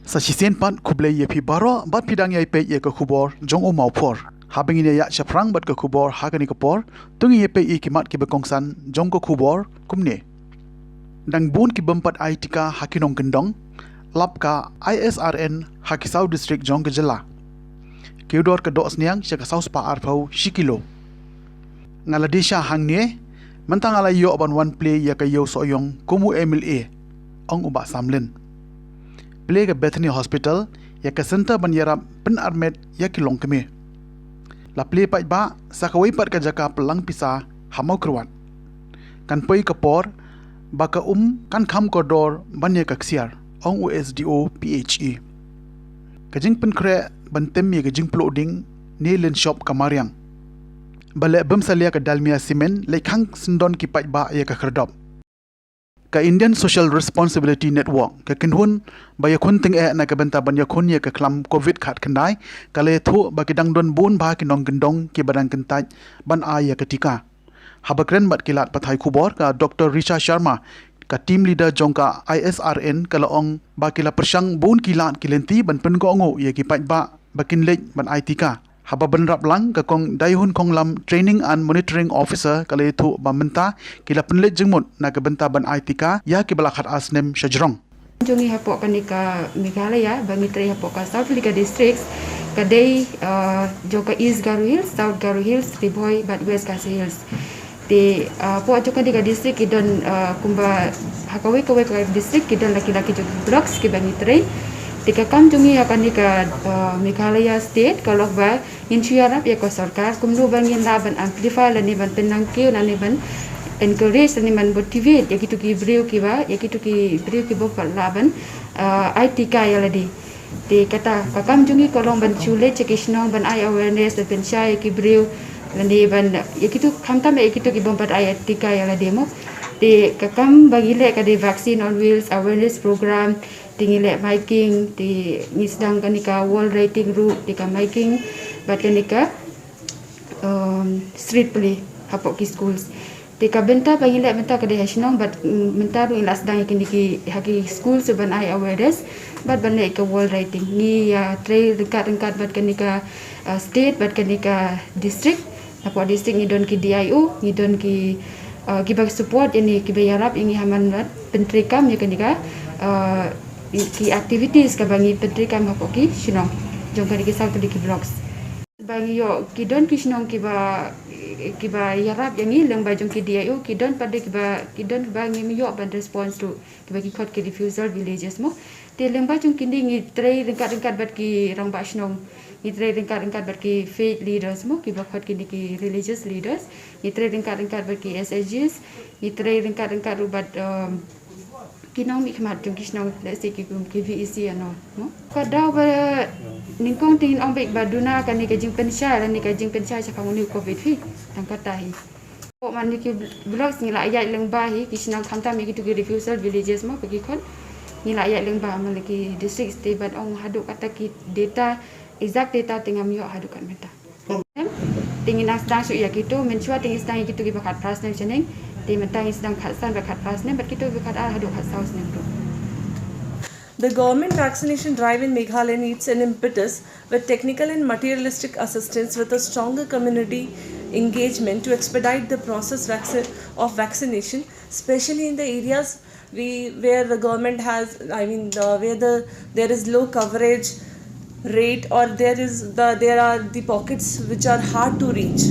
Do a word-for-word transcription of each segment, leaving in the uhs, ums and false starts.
Sa shisien pat khublei ïa phi baroh bad phi dang ïai peit ïa ka khubor jong u Mawphor. Haba ngin ïa ïaid shaphrang bad ka khubor ha kane ka por, to ngin ïa peit ïa ki mat kiba kongsan jong ka khubor kumne. Dang bun ki bym pat ai tika ha ki nongkyndong, lap ka I S R N ha ki saw district jong ka jylla. Kiew dor ka doh sniang sha ka saw spah arphew shi kilo. Nga la die sha hangne, mynta nga la ïoh ban wan plie ïa ka Ïew Sohiong kum u M L A, ong u Bah Samlin. Plie ka Bethany Hospital ïa ka center ban ïarap pynarmet ïa ki longkmie. La plie paidbah sa kawei pat ka jaka pynlang pisa ha Mawkyrwat. Kan poi ka por ba ka um kan kham kordor ban ïa ka ksiar, ong u S D O P H E. Ka jingpynkhreh ban tem ïa ka jingpluh ding ne lynshop ka mariang. Ba leh bym salia ka Dalmia Cement leit khang syndon ki paidbah ïa ka khyrdop. Ka Indian Social Responsibility Network ka kynhun ba ïakhun tyngeh na ka bynta ban ïakhun ïa ka khlam covid khatkhyndai, ka la ïathuh ba ki dang don bun bha ki nongkyndong kiba dang kyntait ban ai ïa ka tika. Haba kren bad ki lad pathai khubor, ka Doctor Risha Sharma, ka team leader jong ka I S R N, ka la ong ba ki la pyrshang bun ki lad ki lynti ban pynkohnguh ïa ki paidbah ba kin leit ban ai tika. Haba bynrap lang, ka Kong Daihun Khonglam, Training and Monitoring Officer, ka la ïathuh ba mynta ki la pynleit jingmut na ka bynta ban ai tika ïa kiba la khatar snem sha jrong. Jong ngi hapoh kane ka Meghalaya ba ngi trei hapoh ka South Philika districts, ka dei, uh, jong ka East Garo Hills, South Garo Hills, Ri Bhoi bad West Khasi Hills. Te, uh, hapoh jong kane ka district ki don, uh, kumba ha kawei kawei ka district ki don la ki la ki jong ki blocks kiba ngi trei. Te ka kam jong ngi ha kane ka, uh, Meghalaya state ka long ba ngin shu ïarap ïa ka sorkar kumno ba ngin lah ban amplify lane ban pynnang kiew lane ban encourage lane ban motivate ïa kito ki briew kiba, ïa kito ki briew kiba pat lah ban, uh, ai tika ïa lade. Te kata ka kam jong ngi ka long ban shu leit sha ki shnong ban ai awareness, ban pynshai ïa ki briew lane ban ïa kito, khamtam ïa kito ki bym pat ai tika ïa lade mo. Te ka kam ba ngi leh ka dei Vaccine on Wheels awareness program, te ngi leh miking, te ngi sdang kane ka wall writing ruh, te ka miking bad kane ka, um, street play hapoh ki schools. Te ka bynta ba ngi leh mynta ka dei ha shnong bad, mm, mynta ruh ngi la sdang ïa kine ki ha ki schools ban ai awareness bad ban leh ka wall writing. Ngi ïa trei ryngkat ryngkat bad kane ka, uh, state bad kane ka district. Hapoh district ngi don ki D I O, ngi don ki, uh, kiba support ïa ngi, kiba ïarap ïa ngi ha man bad pyntreikam ïa kane ka, uh, ki activities kaba ngi pyntreikam hapoh ki shnong jong kane ki saw tylli ki blocks. Ba ngi ïoh ki don ki shnong kiba, kiba ïarap ïa ngi lyngba jong ki D I O, ki don pat de kiba, ki don kiba ngim ïoh ban response ruh, kiba ki khot ki refusal villages mo. Te lyngba jong kine ngi trei ryngkat ryngkat bad ki rangbah shnong, ngi trei ryngkat ryngkat bad ki faith leaders mo, kiba khot kine ki religious leaders, ngi trei ryngkat ryngkat bad ki S H Gs, ngi trei ryngkat ryngkat ruh bad, um, ki nongmihkhmat jong ki shnong, let's say ki, ki V E C and all mo. Ka daw ba nyngkong te ngin ong beit ba duna kane ka jingpynshai lane ka jingpynshai shaphang une u covid hi, tang kata hi. Hapoh man la ki blocks ngi la ïaid lyngba hi ki shnong, khamtam ïa kito ki refusal villages mo ba ki khot, ngi la ïaid lyngba man la ki districts, te ban ong haduh katta ki data, exact data te ngam ïoh haduh kat mynta. Te ngi nang sdang shuh ïa kito, mynshuwa te ngi sdang ïa kito kiba khatphra snem shaneng, te mynta ngi sdang khatsan bad khatphra snem bad kito kiba khatar haduh khatsaw snem ruh. The government vaccination drive in Meghalaya needs an impetus with technical and materialistic assistance, with a stronger community engagement to expedite the process vaccine, of vaccination, especially in the areas we, where the government has, I mean, the, where the, there is low coverage rate, or there is the, there are the pockets which are hard to reach.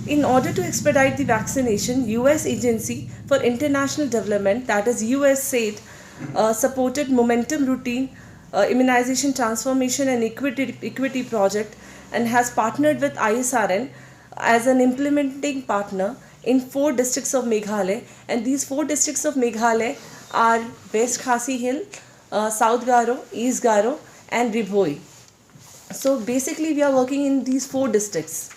In order to expedite the vaccination, U S Agency for International Development, that is U S aid, uh, supported Momentum Routine, uh, Immunization Transformation and Equity, Equity Project, and has partnered with I S R N as an implementing partner in four districts of Meghalaya, and these four districts of Meghalaya are West Khasi Hill, uh, South Garo, East Garo, and Ri Bhoi. So basically, we are working in these four districts.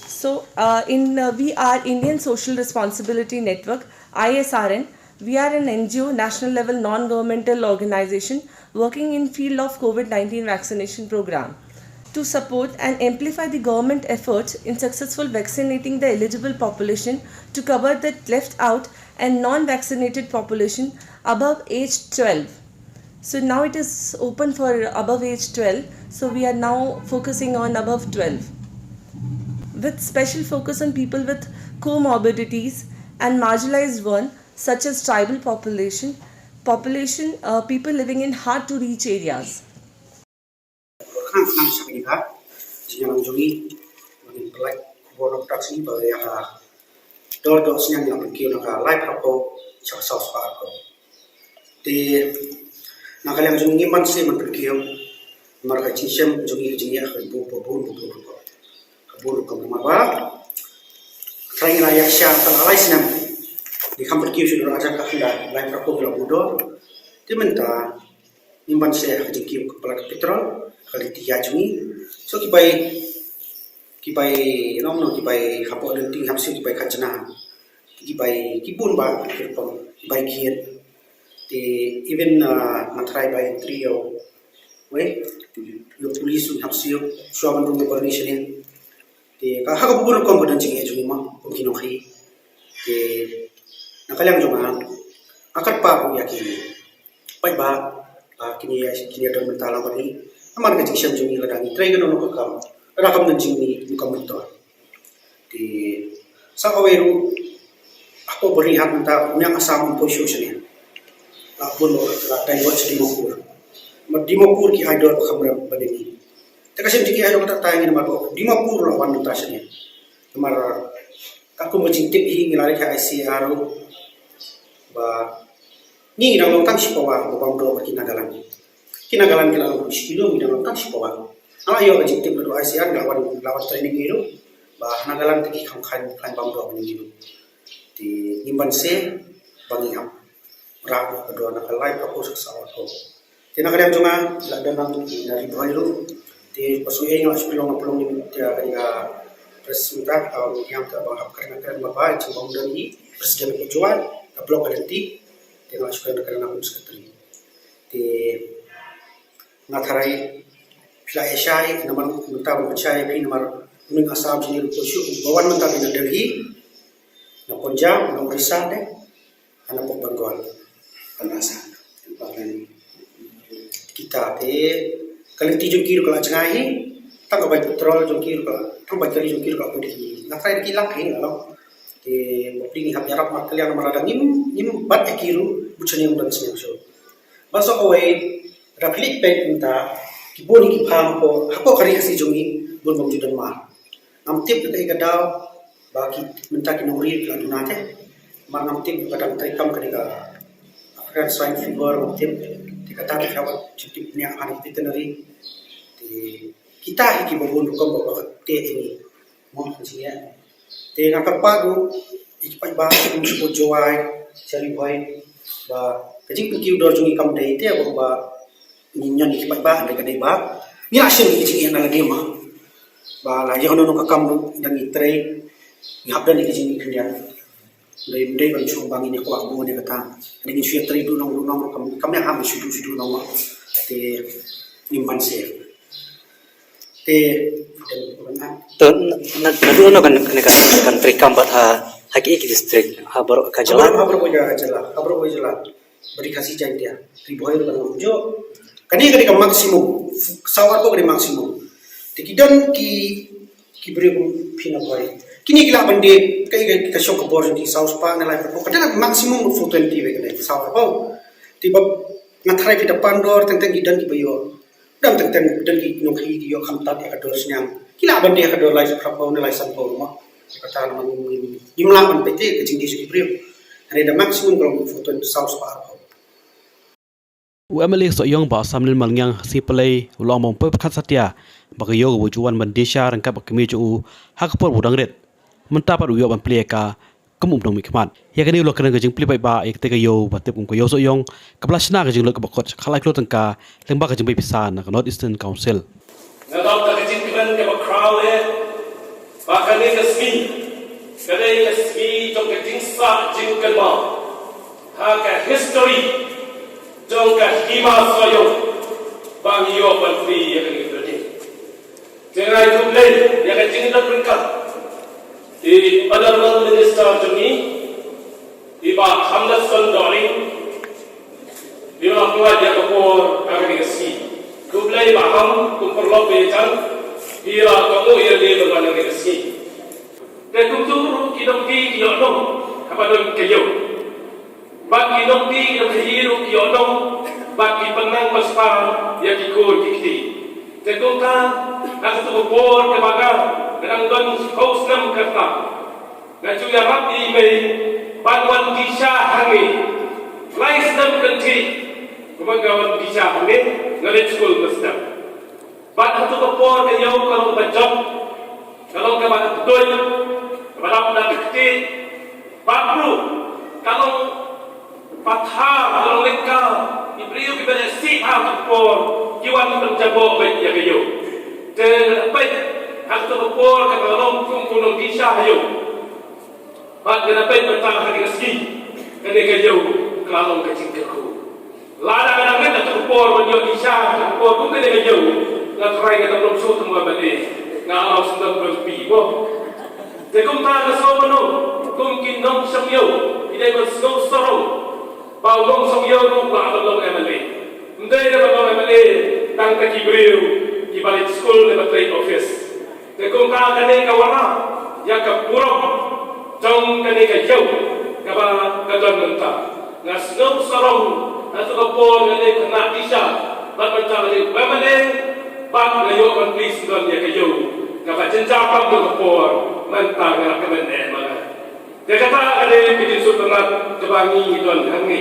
So, uh, in, uh, we are Indian Social Responsibility Network, I S R N. We are an N G O, national level non-governmental organization, working in field of covid nineteen vaccination program to support and amplify the government efforts in successful vaccinating the eligible population to cover the left out and non-vaccinated population above age twelve. So now it is open for above age twelve. So we are now focusing on above twelve, with special focus on people with comorbidities and marginalized one, such as tribal population, population uh, people living in hard to reach areas. Khnang khnang sha kane ka jingïalang jong ngi, ba ngin pynlait khubor na ka dak sni ba ïa ka dor dohsniang ïa ka pynkiew na ka laiphew arphew sha ka saw spah arphew. Te na ka liang jong ngi man se man pynkiew, namar ka jingshem jong ngi ka jingïa ka bun bun bun bun bun. Ka bun rukom namar ba trai ngi la ïa sha ka la lai snem. Ngi kham pynkiew shu dor hajar ka khyndaw, laiphew arphew ngi la bun dor. Te mynta ngim ban seh ha ka jingkiew ka pla ka petrol, ha ka lynti ïa jong ngi. So ki bai, ki bai, nong nong ki bai hapoh lynti hapsiew ki bai khajna. Ki bai ki bun ba ki rukom, ki bai kiet. Te even uh, nga trai bai entry ïa u, wei, ïa u police u hapsiew, shuwa ban rung ïa u barni shane. Te ka ha ka bun rukom ba don jingeh jong ngi ma, kum ki nongkhaïi. Te na ka liang jong nga, nga kyrpad ruh ïa ki paidbah, ba kine, kine don mynta lang bad ngi. Namar ka jingshem jong ngi lada ngi trei kano kano ka kam, lada kam don jingmih, ngi kam myntoi. Te sa kawei ruh, hapoh Byrnihat mynta, u nongïalam Assam um poi shuh shane. La bun la divert sha Dimapur. Namar Dimapur ki ai dor ba kham rem bad ngi. Te ka shem jong ki ai dor kata tang ngi namar ba Dimapur la wan mynta shane. Namar katkum ka jingtip hi ngi la leit ha I C R ruh ba ngi ngi dang long tang shipawa ba bam dor bad ki Nagaland. Ki Nagaland ki la long shi kilo, ngi dang long tang shipawa. Nga la ïoh ka jingtip naduh I C R, ngi la wan, la wan training ngi ruh ba ha Nagaland te ki kham khlaiñ, khlaiñ bam dor bad ngi ruh. Te ngim ban seh ba ngi hap rah ka dor na ka laiphew arphew sha ka saw arphew. Te na ka liang jong nga, la don nang ki na Ri Bhoi ruh. Te ba shu ei nga la shu pynlong, nga pynlong ïa kane ka press meet, ka ïam ka ba hap kren kren ba ba jingbam don hi president ka Jowai, ka block ka lynti. Te nga la shu kren kren na kum secretary. Te nga tharai phi la ïa shai, namar mynta ban pynshai ïa phi namar u nongïalam Assam jong ngi ruh u poi shuh, ba wan mynta dei na Delhi, na Punjab, na Orissa te, ha na pok Bengal. Kan Assam. Kita te ka lynti jong ki ruh ka la jngai hi, tang ka bai petrol jong ki ruh ka la, tang bai kali jong ki ruh ka la poi da ki. Nga tharai da ki lak hi nga long. Te bapli ngi hap ïarap markylliang namar lada ngim, ngim bat ïa ki ruh, bun shane ngim don sniang shuh. Bad sa kawei, lada phi leit peit mynta, ki bun ki pham hapoh, hapoh ka ri Khasi jong ngi, bun bym ju don mar. Ngam tip kaei ka daw ba ki mynta ki nongri ki la duna te. Mar ngam tip ka dang treikam kane ka African Swine Fever, ngam tip. Te kata te ka daw ba jingtip nia ha ki veterinary. Te kita hi kiba bun rukom ba, ba ka te ini. Mo, jingeh. Te nga kyrpad ruh ïa ki paidbah, kum sha Jowai, sha Ri Bhoi, ba ka jingpynkiew dor jong ngi kam dei te ba, ba ngi ñion ïa ki paidbah, hynrei ka dei ba ngi la shim ïa ki jingeh na lade ma. Ba la ïa kano kano ka kam ruh, da ngi trei, ngi hap don ïa ki jingmih khyndiat. Dei, dei ban shu ba ngin ïa kwah bun ïa kata. Hynrei ngin shu ïa trei duh nong duh nong ruh kam, kam ïa ham shu duh shu duh nong ma. Te ngim ban seh. Te, te, na, na, naduh no kan, kan, kan, kan treikam bad ha, ha ki, ki district, ha baroh ka jylla. Ha baroh, ha baroh ka jylla, ha baroh ka jylla. Bad ri Khasi Jaiñtia, Ri Bhoi ruh ka dang kumjuh. Kane ka dei ka maximum, saw arphew ka dei maximum. Te ki don ki, ki briew kum phi na Bhoi. Kine ki lah ban dei, ka, ka, ka shong ka bor jong ki saw spah ne lai arphew. Ka dei la maximum four twenty ba ka dei, saw arphew. Te ba nga tharai phi da pan dor, teng teng ki don kiba ïoh. Dang teng teng don ki nongkhaïi ki ïoh khamtam ïa ka dor sniang. Ki lah ban die ïa ka dor lai spah phew ne lai san phew ruh mo. Ïa kata namar ngim, ngim, ngim lah ban peit ïa ka jingdie jong ki briew. Hynrei da maximum ka long four twenty, saw spah arphew. U M L A Sohiong Bah Samlin Malngiang ha ka sngi Palei u la ong ba ym poi pyrkhat satia ba ka ïew kaba ju wan ban die sha ryngkat bad ka kmie jong u ha ka por ba u dang rit. Mynta pat u ïoh ban plie ïa ka kum u nongmihkhmat. Ïa kane u la kren ka jingplie paidbah ïa katei ka ïew ba tip kum ka ïew Sohiong kaba la shna ka jinglut kaba khot khatlai klur tyngka lyngba ka jingbei pisa na ka North Eastern Council. Nga dap da ka jingkmen kaba khraw eh ba kane ka sngi ka dei ka sngi jong ka jingsah jingkynmaw ha ka history jong ka Hima Sohiong ba ngi ïoh ban plie ïa kane ka building. Te nga ai khublei ïa ka jingïalam ryngkat i Honourable Minister jong ngi i Bah Khamlatson Dohling, Phi la pynlait ïa ka por ha kane ka sngi. Khublei ba ham kum paralok ba ïajan. Phi la kohnguh ïa lade ban wan ha kane ka sngi. Te kumjuh ruh ki nongdie ki ïoh nong haba don ka ïew. Bad ki nongdie ki nongkhaïi ruh ki ïoh nong bad ki pynang ba spah ïa ki khun ki kti. Te kumta ha kato ka por kaba nga dang don hynriew snem ka rta, nga ju ïarap ïa i mei ban wan dih sha hangne. Lai snem kynthih kumba nga wan dih sha hangne, nga leit skul ba snem. Bad hato ka por ka ïew ka long kaba jot, ka long kaba kduid, kaba dap na ka ktieh. Bad ruh ka long pathar, ka long lyngkar. Ki briew kiba leh sih ha hato ka por ki wan pynjaboh beit ïa ka ïew. Te nga peit ha kato ka por kaba long kum u nongdie sha ha ïew. Bad nga peit mynta ha kane ka sngi, kane ka ïew ka la long ka jingkyrkhu. Lada nga dang ngeit ha kato ka por ban ïoh dih sha ha kato ka por kum kane ka ïew, nga trai nga dang long shuh tang ba dei nga la long sngewdon ban phi mo. Te kumta nga sngew mano kum ki nongshong ïew, ki dei ban sngew sarong ba u nongshong ïew ruh u lah ban long M L A. Ym dei ban long M L A tang ka ki briew kiba leit skul ne ba trei office. Te kumta kane ka wanrah ïa ka burom jong kane ka ïew kaba ka don mynta. Nga sngew sarong ha kato ka por nga dei khynnah dih sha bad mynta nga dei M L A bad nga ïoh ban plie syndon ïa ka ïew kaba jynjar tam ha kato ka por. Mynta nga la kmen eh ma nga. Te kata ka dei ka jingsngewtynnat kaba ngi don hangne.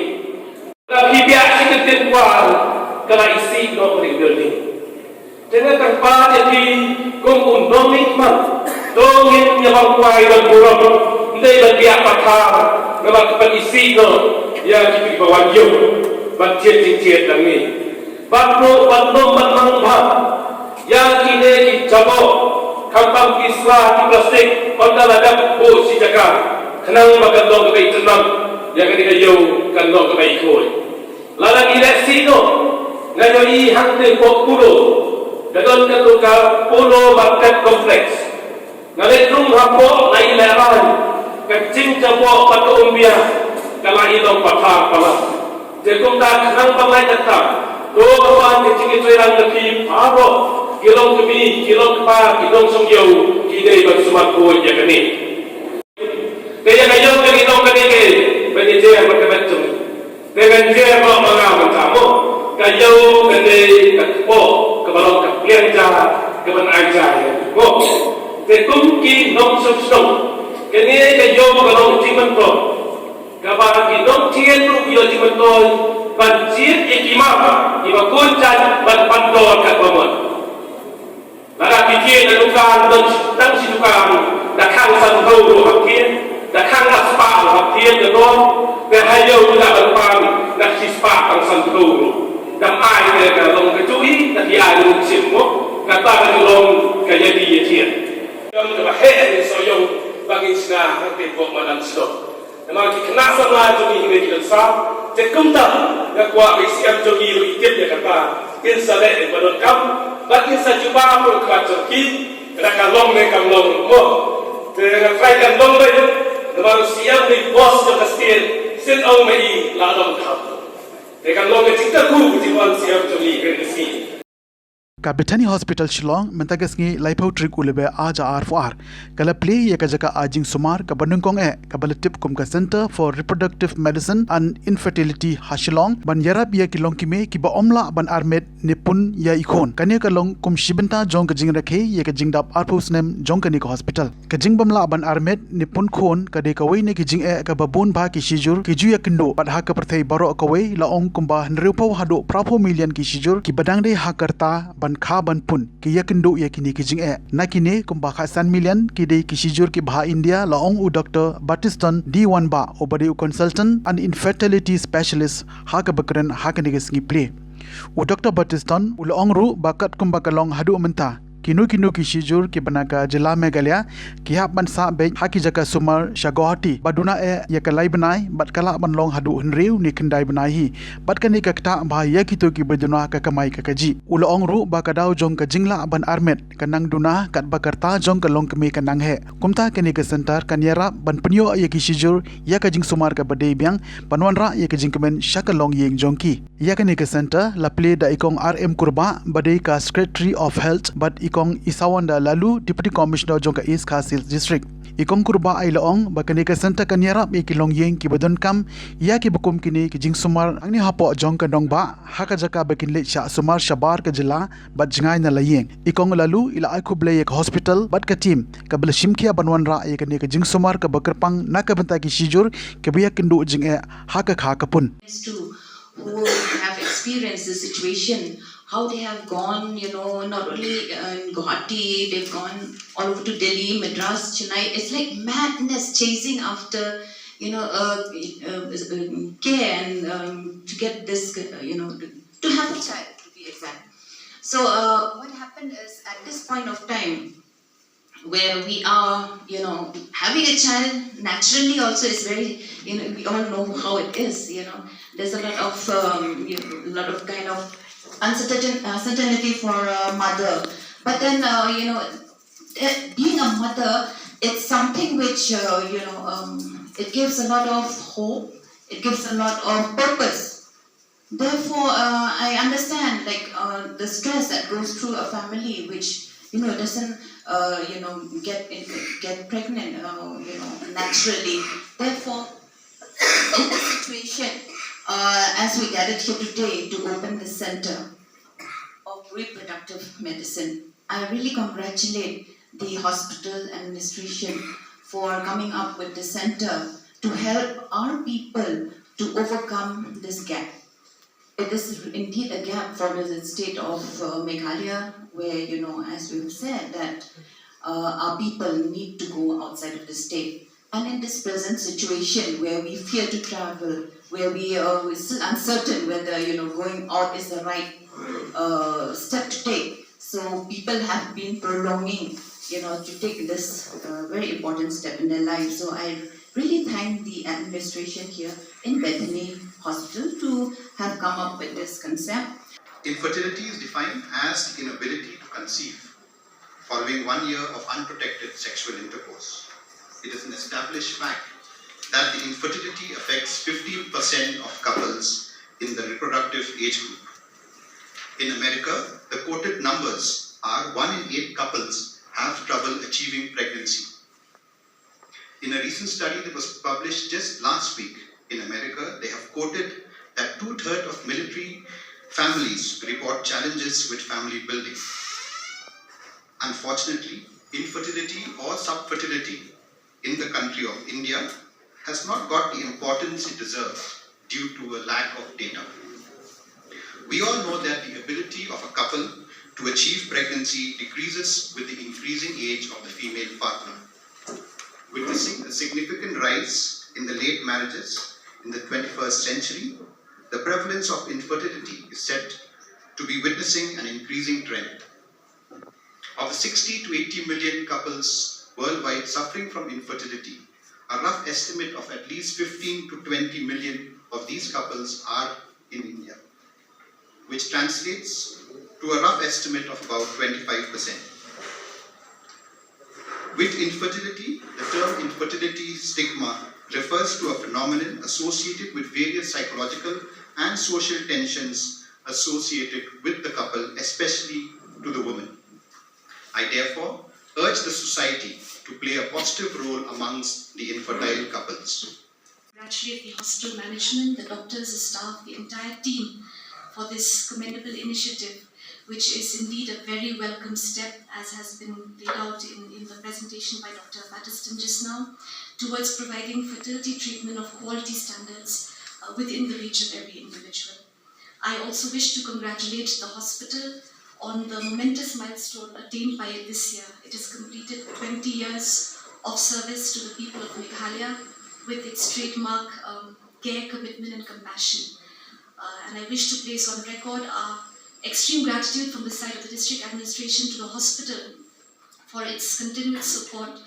Lada phi biang shi kyntien kwar ka la isih noh ka building. Te nga kyrpad ïa phi kum u nongmihkhmat, to ngin ïa bam kwai don burom, ym dei ban biang pathar, namar ka pynisih noh ïa kito kiba wan ïew ban thied jingthied nangne. Bad ruh ban ym ban mang bha ïa kine ki jaboh, khamtam ki sla ki plastik, ynda la dep buh shi jaka, khnang ba kan long kaba itynnad, ïa kane ka ïew kan long kaba ikhuid. Lada ngi leh sih noh, nga ïohi hangtei hapoh Polo, ka don kato ka Polo Market Complex. Nga leit rung hapoh, la i lehrain, ka jingjaboh bad ka umbiang ka la i long pathar palat. Te kumta khnang ban lait kata, to ka wan ka jingïatreilang na phi baroh, ki long kmie, ki long kpa, ki nongshong ïew, ki dei ban sumar khuid ïa kane. Te ïa ka ïew ka dei long kane ka ban ïajer bad ka met jong ngi. Te ngan jer noh ma nga mynta mo. Ka ïew ka dei ka kpoh kaba long ka pliang ja kaban ai ja ïa ngi mo. Te kum ki nongshong shnong, kane ka ïew ka long jingmyntoi kaba ki nongthied ruh ki ïoh jingmyntoi ban jied ïa ki map kiba bun jait ban pan dor katba mon. Lada ki thied na dukan, don tang shi dukan, da khang sanphew ruh hap thied, da khang arspah ruh hap thied, da don, te ha ïew da ban pan na shispah tang sanphew ruh. Da ai te ka long ka juh hi, da ki ai ruh shim mo, kata ka ju long ka ïa ki ïa thied. Kam kaba heh ni so ïew ba ngin shna hangtei hapoh madan shnong. Namar ki khynnah samla jong ngi hynrei ki don sam, te kumta nga kwah ba i Siem jong ngi ruh i tip ïa kata, kin sa leh ba donkam, bad kin sa jubab ruh ka jong ki, lada ka long ne kam long ruh mo. Te nga trai kan long beit, namar u Siem u dei boss jong ka state, sien ong ma i la donkam. Te kan long ka jingkyrkhu ka jingwan Siem jong ngi kane ka sngi. Ka Bethany Hospital Shillong, mynta ka sngi laiphew tarik u Lber ar hajar arphew ar, ka la plie ïa ka jaka ai jingsumar kaba nyngkong eh, kaba la tip kum ka Centre for Reproductive Medicine and Infertility ha Shillong, ban ïarap ïa ki longkmie kiba ym lah ban armet ne pun ïa i khun. Kane ka long kum shi bynta jong ka jingrakhe ïa ka jingdap arphew snem jong kane ka hospital. Ka jingbym lah ban armet ne pun khun ka dei kawei na ki jingeh kaba bun bha ki shijur ki ju ïakynduh, bad ha ka pyrthei baroh kawei la ong kumba hynriewphew haduh phraphew million ki shijur kiba dang dei ha ka rta ban kha ban pun ki ïakynduh ïa kine ki jingeh. Na kine kumba khatsan million ki dei ki shijur kiba ha India, la ong u Doctor Battiston Deewanbah, uba dei u consultant and infertility specialist ha kaba kren ha kane ka sngi plie. U Doctor Battiston u la ong ruh ba katkum ba ka long haduh mynta, Kino kino ki shijur kiba na ka jylla Meghalaya ki hap ban sah beit ha ki jaka sumar sha Guwahati ba duna eh ïa ka lai bnai bad ka lah ban long haduh hynriew ne khyndai bnai hi. Bad kane ka ktah bha ïa kito kiba duna ka kamai ka kajih. U la ong ruh ba ka daw jong ka jinglah ban armet ka nang duna katba ka rta jong ka longkmie ka nang heh. Kumta kane ka center kan ïarap ban pynïoh ïa ki shijur ïa ka jingsumar kaba dei biang ban wanrah ïa ka jingkmen sha ka longïing jong ki. Ïa kane ka center la plie da i Kong R M Kurbah ba dei ka Secretary of Health bad i Kong Isawanda Laloo, Deputy Commissioner jong ka East Khasi Hills District. I Kong Kurbah i la ong ba kane ka center kan ïarap ïa ki longïing kiba donkam ïa kiba kum kine ki jingsumar hangne hapoh jong ka nongbah ha ka jaka ba kin leit shah sumar shabar ka jylla bad jngai na la ïing. I Kong Laloo i la ai khublei ïa ka hospital bad ka team kaba la shim khia ban wanrah ïa kane ka jingsumar kaba kyrpang na ka bynta ki shijur kiba ïakynduh jingeh ha ka kha ka pun. As to who have experienced the situation, how they have gone, you know, not only in Guwahati, they've gone all over to Delhi, Madras, Chennai. It's like madness chasing after, you know, uh, uh, uh, care and um, to get this, uh, you know, to have a child, to be exact. So uh, what happened is, at this point of time, where we are, you know, having a child naturally also is very, you know, we all know how it is, you know. There's a lot of, um, you know, a lot of kind of uncertain, uncertainty for a mother. But then, uh, you know, eh, being a mother, it's something which, uh, you know, um, it gives a lot of hope. It gives a lot of purpose. Therefore, uh, I understand, like, uh, the stress that goes through a family which, you know, doesn't, uh, you know, get in, get pregnant, uh, you know, naturally. Therefore, in this situation, uh, as we gathered here today to open the center of reproductive medicine, I really congratulate the hospital administration for coming up with the center to help our people to overcome this gap. It is indeed a gap for the state of uh, Meghalaya, where, you know, as we've said, that uh, our people need to go outside of the state. And in this present situation, where we fear to travel, where we are still uncertain whether, you know, going out is the right uh, step to take, so people have been prolonging, you know, to take this uh, very important step in their life. So I really thank the administration here in Bethany Hospital to have come up with this concept. Infertility is defined as the inability to conceive following one year of unprotected sexual intercourse. It is an established fact that the infertility affects fifteen percent of couples in the reproductive age group. In America, the quoted numbers are one in eight couples have trouble achieving pregnancy. In a recent study that was published just last week in America, they have quoted that two-thirds of military families report challenges with family building. Unfortunately, infertility or subfertility in the country of India has not got the importance it deserves due to a lack of data. We all know that the ability of a couple to achieve pregnancy decreases with the increasing age of the female partner. Witnessing a significant rise in the late marriages in the twenty-first century, the prevalence of infertility is set to be witnessing an increasing trend. Of the sixty to eighty million couples worldwide suffering from infertility, a rough estimate of at least fifteen to twenty million of these couples are in India, which translates to a rough estimate of about twenty-five percent. With infertility, the term infertility stigma refers to a phenomenon associated with various psychological and social tensions associated with the couple, especially to the woman. I therefore urge the society to play a positive role amongst the infertile couples. Congratulate the hospital management, the doctors, the staff, the entire team for this commendable initiative, which is indeed a very welcome step, as has been laid out in, in the presentation by Doctor Patterson just now, towards providing fertility treatment of quality standards uh, within the reach of every individual. I also wish to congratulate the hospital on the momentous milestone attained by it this year. It has completed twenty years of service to the people of Meghalaya with its trademark um, care, commitment, and compassion. Uh, and I wish to place on record our Extreme gratitude from the side of the district administration to the hospital for its continued support,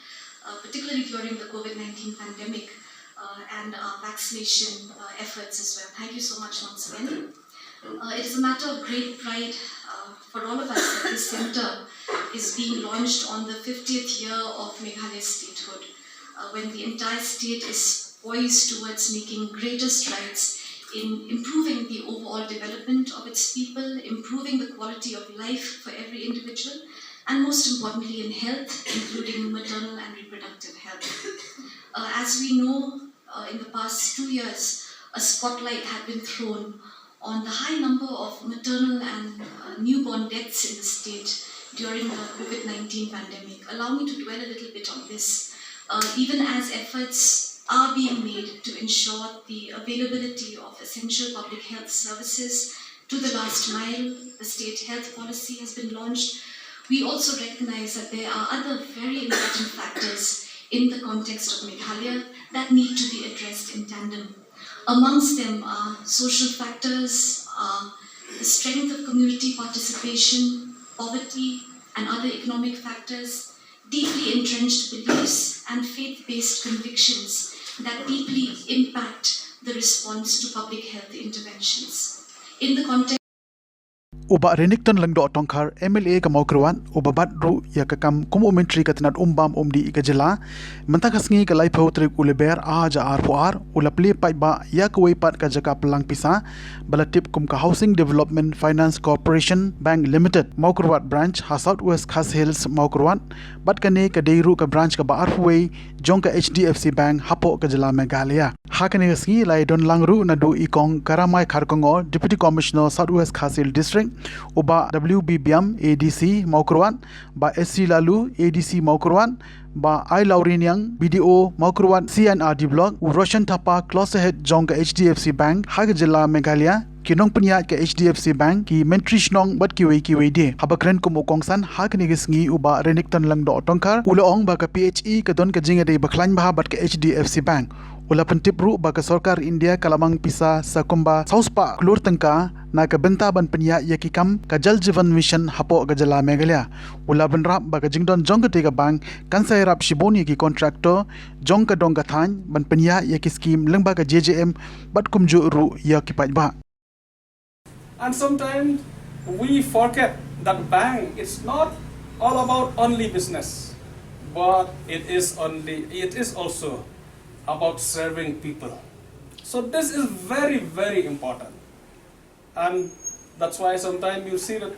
uh, particularly during the COVID nineteen pandemic, uh, and our vaccination, uh, efforts as well. Thank you so much once again. Uh, it is a matter of great pride, uh, for all of us that this center is being launched on the fiftieth year of Meghalaya statehood, uh, when the entire state is poised towards making greater strides in improving the overall development of its people, improving the quality of life for every individual, and most importantly, in health, including maternal and reproductive health. Uh, as we know, uh, in the past two years, a spotlight had been thrown on the high number of maternal and, uh, newborn deaths in the state during the COVID nineteen pandemic. Allow me to dwell a little bit on this. Uh, even as efforts are being made to ensure the availability of essential public health services to the last mile, the state health policy has been launched. We also recognize that there are other very important factors in the context of Meghalaya that need to be addressed in tandem. Amongst them are social factors, are the strength of community participation, poverty, and other economic factors, deeply entrenched beliefs, and faith based convictions that deeply impact the response to public health interventions. In the context U Bah Renikton Lyngdoh Tongkhar, M L A ka Mawkyrwat, uba bat ruh ïa ka kam kum u Myntri ka tnat um bam um dih ka jylla, mynta ka sngi ka laiphew tarik u Lber ar hajar arphew ar, u la plie paidbah ïa kawei pat ka jaka pynlang pisa ba la tip kum ka Housing Development Finance Corporation Bank Limited, Mawkyrwat Branch, ha South West Khasi Hills, Mawkyrwat, bad kane ka dei ruh ka branch kaba arphew wei jong ka H D F C Bank hapoh ka jylla Meghalaya. Ha kane ka sngi la ïadon lang ruh naduh i Kong Karamai Kharkongor, Deputy Commissioner, South West Khasi Hills District, u Bah W B Biam, A D C Mawkyrwat, Bah S C Laloo, A D C Mawkyrwat, Bah I Lauriniang, B D O Mawkyrwat C and R D Block, u Roshan Thapa, Closer Head jong ka H D F C Bank ha ka jylla Meghalaya, ki nongpynïaid ka H D F C Bank, ki Myntri Shnong bad kiwei kiwei de. Haba kren kum u kongsan ha kane ka sngi, u Bah Renikton Lyngdoh Tongkhar u la ong ba ka P H E ka don ka jingïadei bakhlaiñ bha bad ka H D F C Bank. U la pyntip ruh ba ka sorkar India ka la mang pisa sa kumba saw spah klur tyngka na ka bynta ban pynïaid ïa ki kam ka Jal Jeevan Mission hapoh ka jylla Meghalaya. U la bynrap ba ka jingdon jong katei ka bank kan sa ïarap shibun ïa ki contractor jong ka dong ka thaiñ ban pynïaid ïa ki skim lyngba ka J J M bad kumjuh ruh ïa ki paidbah. And sometimes we forget that bank is not all about only business, but it is only it is also about serving people. So this is very, very important. And that's why sometimes you see that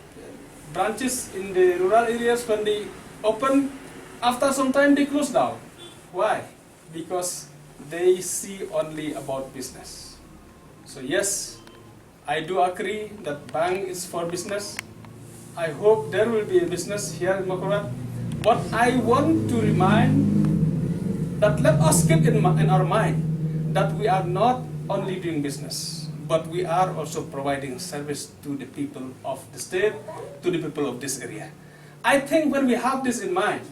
branches in the rural areas, when they open, after some time they close down. Why? Because they see only about business. So yes, I do agree that bank is for business. I hope there will be a business here in Mawkyrwat. But I want to remind that let us keep in, mi- in our mind that we are not only doing business, but we are also providing service to the people of the state, to the people of this area. I think when we have this in mind,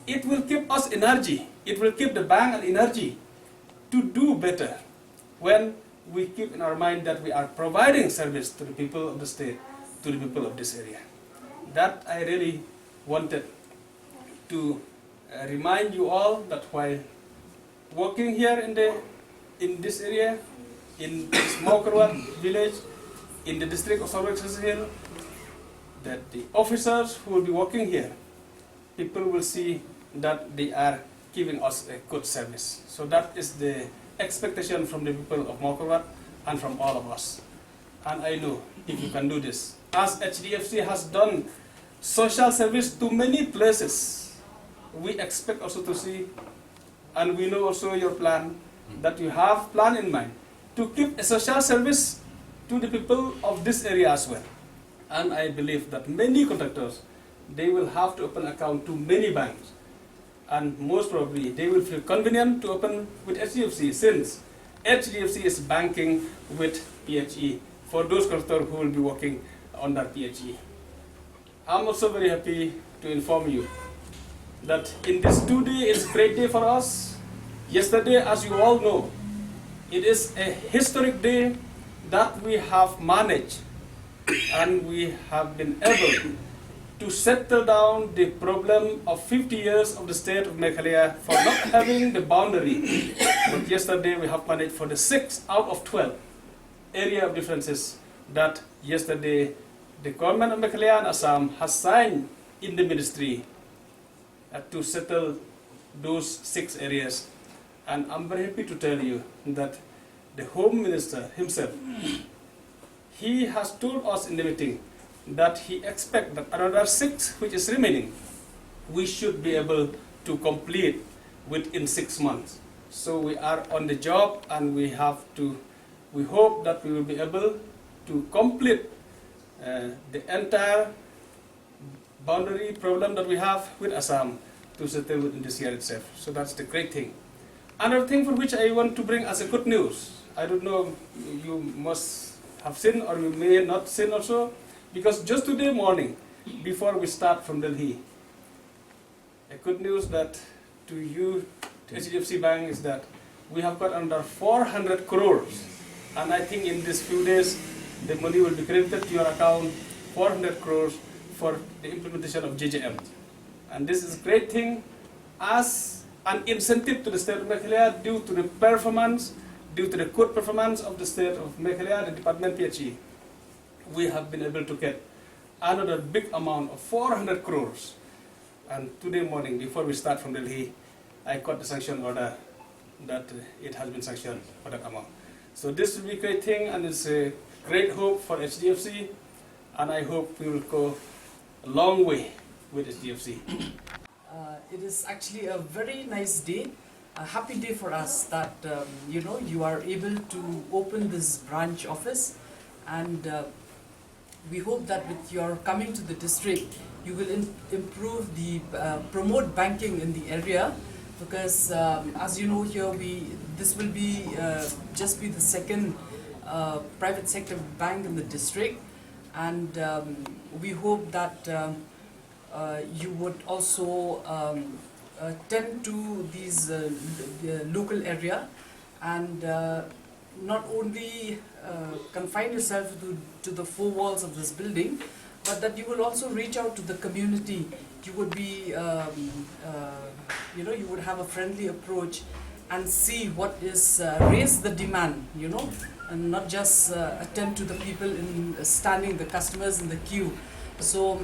it will give us energy, it will give the bank an energy to do better when we keep in our mind that we are providing service to the people of the state, to the people of this area. That I really wanted to, uh, remind you all that while working here in the in this area, in this Mawkyrwat village, in the district of South West Khasi Hills, that the officers who will be working here, people will see that they are giving us a good service. So that is the expectation from the people of Mawkyrwat and from all of us. And I know if you can do this, as H D F C has done social service to many places, we expect also to see, and we know also your plan, that you have plan in mind to give a social service to the people of this area as well. And I believe that many contractors, they will have to open account to many banks. And most probably, they will feel convenient to open with H D F C, since H D F C is banking with P H E for those contractors who will be working under P H E. I'm also very happy to inform you that in this two day, it's a great day for us. Yesterday, as you all know, it is a historic day that we have managed And we have been able to settle down the problem of fifty years of the state of Meghalaya for not having the boundary. But yesterday we have managed for the six out of twelve area of differences that yesterday the government of Meghalaya and Assam has signed in the ministry, uh, to settle those six areas. And I'm very happy to tell you that the Home Minister himself, he has told us in the meeting that he expects that another six which is remaining, we should be able to complete within six months. So we are on the job, and we have to, we hope that we will be able to complete, uh, the entire boundary problem that we have with Assam to settle within this year itself. So that's the great thing. Another thing for which I want to bring as a good news, I don't know, you must have seen or you may not seen also, because just today morning, before we start from Delhi, a good news that to you, to H D F C Bank, is that we have got under four hundred crores. And I think in these few days, the money will be credited to your account, four hundred crores for the implementation of J J M. And this is a great thing as an incentive to the state of Meghalaya due to the performance, due to the good performance of the state of Meghalaya, the department P H E. We have been able to get another big amount of four hundred crores. And today morning, before we start from Delhi, I got the sanction order that, uh, it has been sanctioned for that amount. So this will be a great thing, and it's a great hope for H D F C, and I hope we will go a long way with H D F C. Uh, it is actually a very nice day, a happy day for us that, um, you know, you are able to open this branch office, and, uh, we hope that with your coming to the district, you will im- improve the, uh, promote banking in the area, because, um, as you know, here we this will be, uh, just be the second, uh, private sector bank in the district, and, um, we hope that, um, uh, you would also, um, uh, tend to these, uh, l- uh, local area, and, uh, not only, uh, confine yourself to, to the four walls of this building, but that you will also reach out to the community. You would be, um, uh, you know, you would have a friendly approach and see what is, uh, raise the demand, you know, and not just, uh, attend to the people in, uh, standing, the customers in the queue. So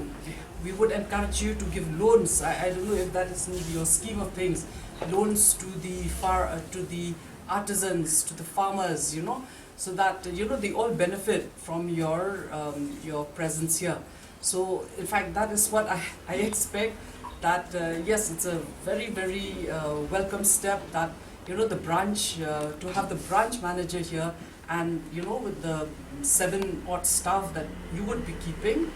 we would encourage you to give loans. I, I don't know if that is in your scheme of things. Loans to the far, uh, to the artisans, to the farmers, you know, so that, you know, they all benefit from your, um, your presence here. So in fact, that is what I, I expect. That, uh, yes, it's a very, very, uh, welcome step that, you know, the branch, uh, to have the branch manager here, and, you know, with the seven odd staff that you would be keeping,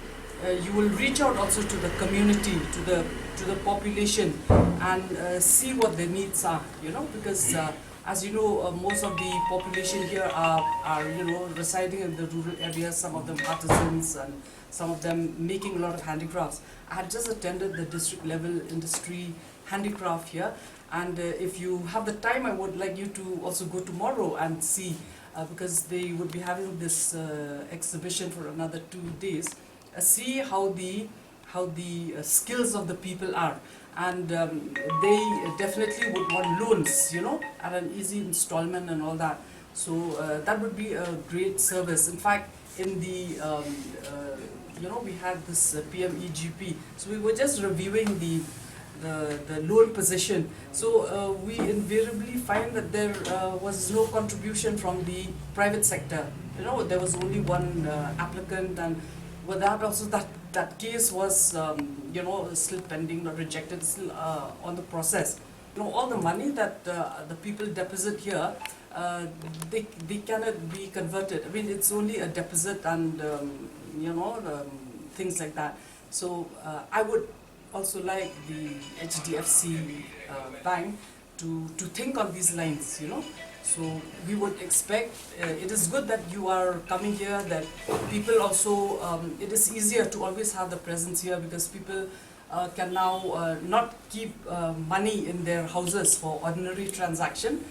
uh, you will reach out also to the community, to the to the population, and, uh, see what their needs are. You know, because, uh, as you know, uh, most of the population here are, are, you know, residing in the rural areas. Some of them artisans, and some of them making a lot of handicrafts. I had just attended the district level industry handicraft here, and, uh, if you have the time, I would like you to also go tomorrow and see, uh, because they would be having this, uh, exhibition for another two days. Uh, see how the how the, uh, skills of the people are, and, um, they definitely would want loans, you know, at an easy installment and all that. So, uh, that would be a great service. In fact, in the, um, uh, you know, we had this, uh, P M E G P, so we were just reviewing the the, the loan position. So, uh, we invariably find that there, uh, was no contribution from the private sector. You know, there was only one, uh, applicant, and with that also, that that case was, um, you know, still pending, not rejected, still, uh, on the process. You know, all the money that, uh, the people deposit here, uh, they they cannot be converted. I mean, it's only a deposit and, um, you know, um, things like that. So, uh, I would also like the H D F C, uh, Bank to, to think on these lines, you know. So we would expect, uh, it is good that you are coming here, that people also, um, it is easier to always have the presence here, because people, uh, can now, uh, not keep, uh, money in their houses for ordinary transaction.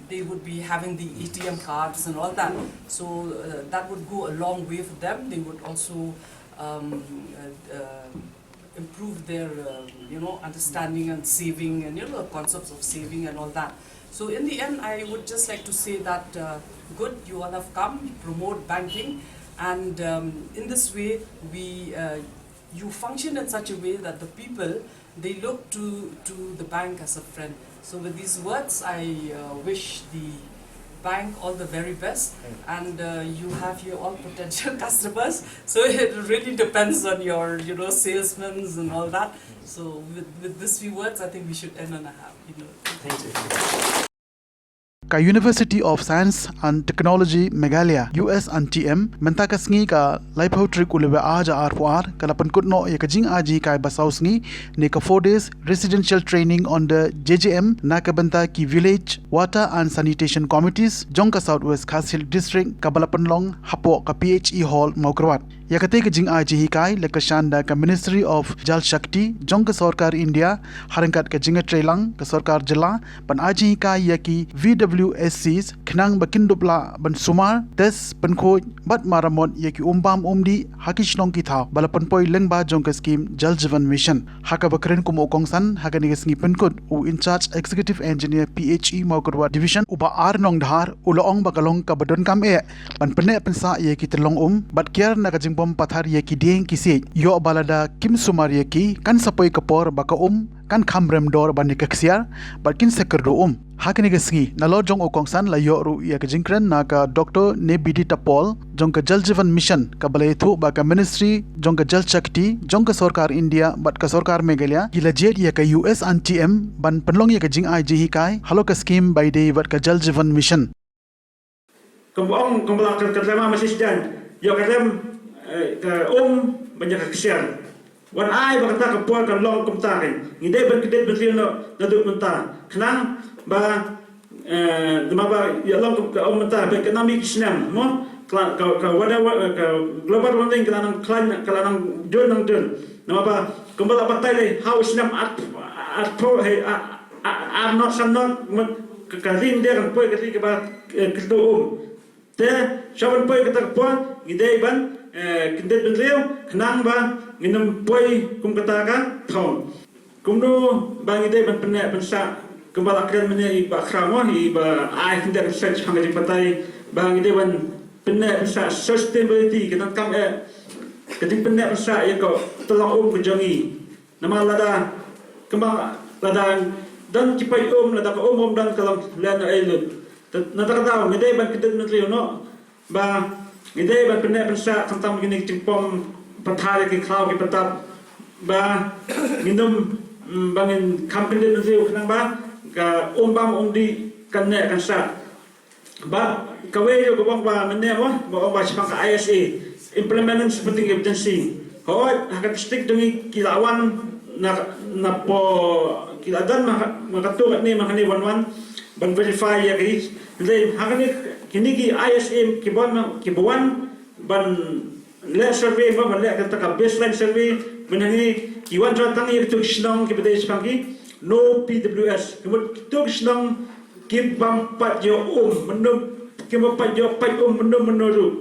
they would be having the A T M cards and all that. So uh, that would go a long way for them. They would also um, uh, uh, improve their uh, you know understanding and saving and you know the concepts of saving and all that. So in the end, I would just like to say that uh, good, you all have come, promote banking, and um, in this way we uh, you function in such a way that the people, they look to to the bank as a friend. So with these words, I uh, wish the bank all the very best, and uh, you have here all potential customers. So it really depends on your you know salesmen and all that. So with, with these few words, I think we should end on a happy note. Thank you. Ka University of Science and Technology Meghalaya, U S and T M, mynta ka sngi ka laiphew tarik u Lber ar hajar arphew ar ka la pynkut noh ïa ka jingai jinghikai ba saw sngi ne ka four days residential training on the J J M na ka bynta ki village water and sanitation committees jong ka South West Khasi Hills District, kaba la pynlong hapoh ka P H E Hall, Mawkyrwat. Ïa katei ka jingai jinghikai la kyrshan da ka Ministry of Jal Shakti jong ka Sorkar India ha ryngkat ka jingïatreilang ka Sorkar Jylla ban ai jinghikai ïa ki V W S Cs khnang ba kin dup lah ban sumar, test, pynkhuid bad maramot ïa ki um bam um dih ha ki shnong ki thaw ba la pynpoi lyngba jong ka skim Jal Jeevan Mission. Ha kaba kren kum u kongsan ha kane ka sngi pynkut, u In-charge Executive Engineer P H E Mawkyrwat Division, u Bah R Nongdhar, u la ong ba ka long kaba donkam eh ban pynneh pynsah ïa ki tyllong um bad kiar na ka jingbym pathar ïa ki dieng ki siej, ïoh ba lada kim sumar ïa ki, kan sa poi ka por ba ka um kan kham rem dor ban ïa ka ksiar bad kin sa kyrduh um. Ha kane ka sngi, nalor jong u kongsan la ïoh ruh ïa ka jingkren na ka Doctor Nebidita Paul jong ka Jal Jeevan Mission, kaba la ïathuh ba ka Ministry jong ka Jal Shakti jong ka Sorkar India bad ka Sorkar Meghalaya ki la jied ïa ka U S and T M ban pynlong ïa ka jingai jinghikai halor ka skim ba ïadei bad ka Jal Jeevan Mission. Kumba ong, kumba la kyrkyrma ma shisien, ïoh ka rem, eh, ka um ban ïa ka ksiar. Wan ai ba kata ka por kan long kumta, kan ngi dei ban kyndit bynriew noh naduh mynta, khnang ba, eh, namar ba ïa long kum ka um mynta, ba ka nam ïa ki snem, mo, ka, ka, ka wada wa-, ka global warming ka la nang khlaiñ, ka la nang jur nang jur. Namar ba kumba la batai lei, ha u snem ar, arphew, hei, a, a, ar not san not, mo, ka, ka ri India kan poi ka ri kaba, eh, kyrduh um. Te sha ban poi kata ka por ngi dei ban, eh, kyndit bynriew khnang ba ngin ym poi kum kata ka thong. Kumno ba ngi dei ban pynneh pynsah, kumba la kren mynne i Bah Khraw, mo, i ba ai khyndiat research shaphang ka jingbatai, ba ngi dei ban pynneh pynsah sustainability, ka donkam eh ka jingpynneh pynsah ïa ka tyllong um ka jong ngi. Namar lada, kumba lada don ki pait um, lada ka um um don, ka long lehnohei lut. Te na kata ka daw ngi dei ban kyndit bynriew noh ba ngi dei ban pynneh pynsah khamtam kine ki jingpom pathar ïa ki khlaw ki patap, ba ngin ym, mm, ba ngin kham kyndit bynriew khnang ba ka um bam um dih kan neh kan sah. Bad kawei ruh kaba ong ba mynne, mo, ba ong ba shaphang ka I S A, Implementation Supporting Agency. Hooid, ha ka district jong ngi ki la wan na, napoh, ki la don ma, ma katto katne, ma kane wan wan ban verify ïa ki. Hynrei ha kane, kine ki I S A kiba wan, kiba wan ban leh survey, mo, ban leh kata ka baseline survey mynhangne, ki wan tang ïa kito ki shnong kiba dei shaphang ki no P W S. Ka mut kito ki shnong ki bym pat ïoh um mynno, ki bym pat ïoh pait um mynno mynno ruh.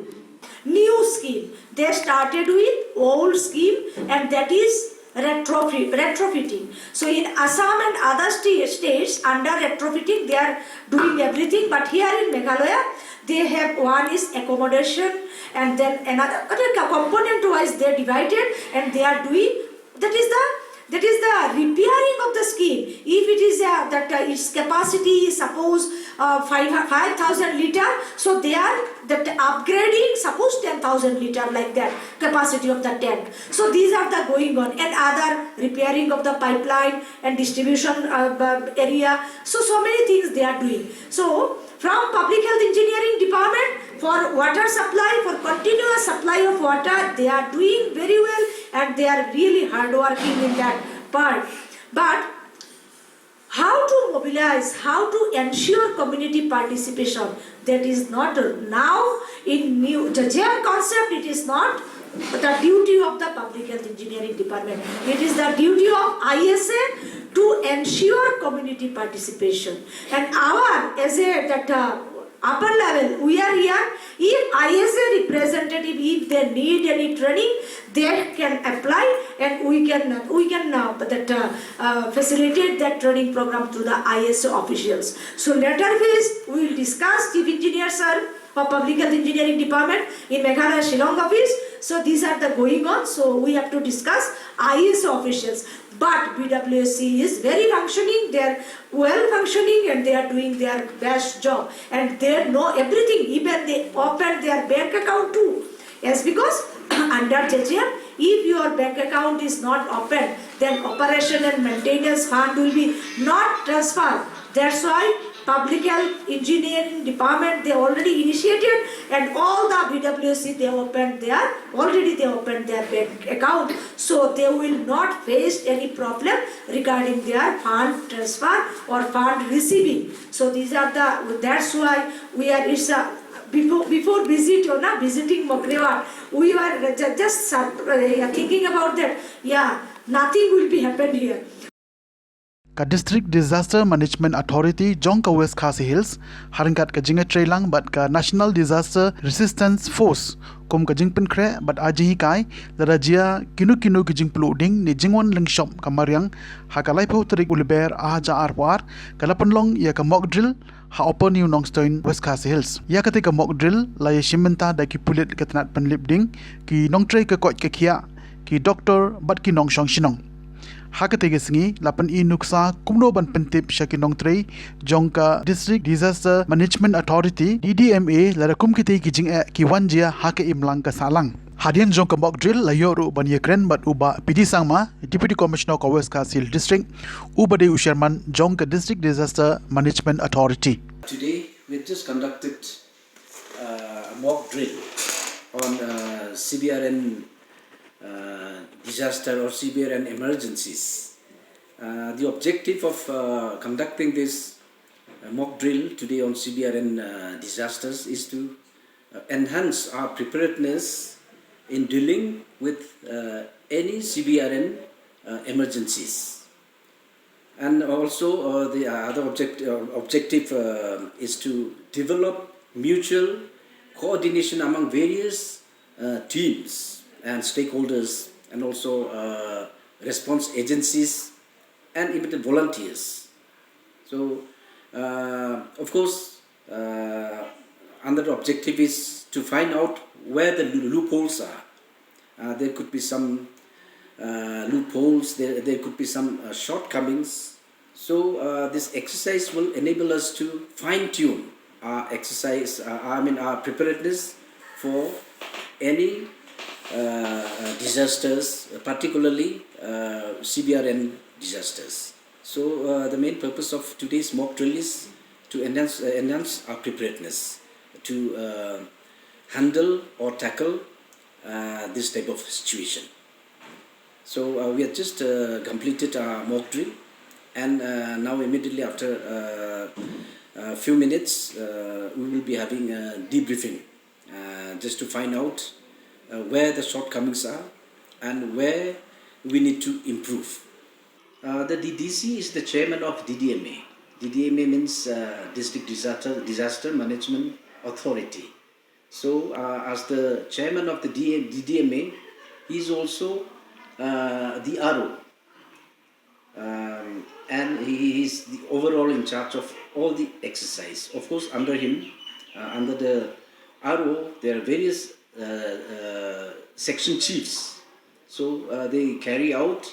New scheme. They started with old scheme, and that is retrofit, retrofitting. So in Assam and other sta- states, under retrofitting, they are doing everything. But here in Meghalaya, they have, one is accommodation, and then another, okay, component wise they divided, and they are doing, that is the, that is the repairing of the scheme. If it is a, that uh, its capacity is, suppose, uh, five, five thousand litre, so they are that upgrading, suppose, ten thousand litre, like that capacity of the tank. So these are the going on, and other repairing of the pipeline and distribution uh, b- area. So, so many things they are doing. So from Public Health Engineering Department, for water supply, for continuous supply of water, they are doing very well, and they are really hardworking in that part. But how to mobilize, how to ensure community participation, that is not now in new J J M concept, it is not the duty of the Public Health Engineering Department. It is the duty of I S A to ensure community participation. And our as a that uh, upper level, we are here. If I S A representative, if they need any training, they can apply, and we can we can uh, that uh, uh, facilitate that training program to the I S A officials. So later phase, we will discuss, Chief Engineer sir of Public Health Engineering Department in Meghalaya Shillong office. So these are the going on. So we have to discuss I S A officials. But P W C is very functioning. They are well functioning and they are doing their best job. And they know everything. Even they open their bank account too. Yes, because under J J M, if your bank account is not open, then operation and maintenance fund will be not transferred. That's why Public Health Engineering Department, they already initiated, and all the P W C, they opened their, already they opened their bank account. So they will not face any problem regarding their fund transfer or fund receiving. So these are the, that's why we are, it's a, before, before visit, you know, visiting Mokriwat, we were ju- just sur- uh, yeah, thinking about that. Yeah, nothing will be happened here. Ka District Disaster Management Authority jong ka West Khasi Hills, ha ryngkat ka jingïatreilang bad ka National Disaster Resistance Force, kum ka jingpynkhreh bad ai jinghikai, lada jia kino kino ki jingpluh ding ne jingwan lyngshop ka mariang, ha ka laiphew tarik u Lber ar hajar arphew ar, ka la pynlong ïa ka mock drill ha Upper New Nongstoin, West Khasi Hills. Ïa katei ka mock drill la ïashim bynta da ki pulit ka tnat pynlip ding, ki nongtrei ka koit ka khiah, ki doktor bad ki nongshong shnong. Ha katei ka sngi la pyni nuksa kumno ban pyntip sha ki nongtrei jong ka District Disaster Management Authority, D D M A, lada kum kitei ki jingeh ki wan jia ha ka imlang ka sahlang. Hadien jong ka mock drill la ïoh ruh ban ïakren bad u Bah P D Sangma, Deputy Commissioner ka West Khasi Hills District, uba dei u Chairman jong ka District Disaster Management Authority. Today, we have just conducted uh, a mock drill on uh, C B R N uh, disaster or C B R N emergencies. Uh, the objective of uh, conducting this uh, mock drill today on C B R N uh, disasters is to uh, enhance our preparedness in dealing with uh, any C B R N uh, emergencies. And also, uh, the other object, uh, objective uh, is to develop mutual coordination among various uh, teams and stakeholders, and also uh, response agencies and even the volunteers. So, uh, of course, uh, another objective is to find out where the loopholes are. Uh, there could be some uh, loopholes, there, there could be some uh, shortcomings. So, uh, this exercise will enable us to fine tune our exercise, uh, I mean, our preparedness for any uh, uh, disasters, particularly uh, C B R N disasters. So, uh, the main purpose of today's mock drill is to enhance, uh, enhance our preparedness to uh, handle or tackle uh, this type of situation. So, uh, we have just uh, completed our mock drill, and uh, now, immediately after uh, a few minutes, uh, we will be having a debriefing uh, just to find out uh, where the shortcomings are and where we need to improve. Uh, the D D C is the chairman of D D M A. D D M A means uh, District Disaster, Disaster Management Authority. So, uh, as the chairman of the D D M A, he is also uh, the R O. Um, and he is the overall in charge of all the exercise. Of course, under him, uh, under the R O, there are various uh, uh, section chiefs. So, uh, they carry out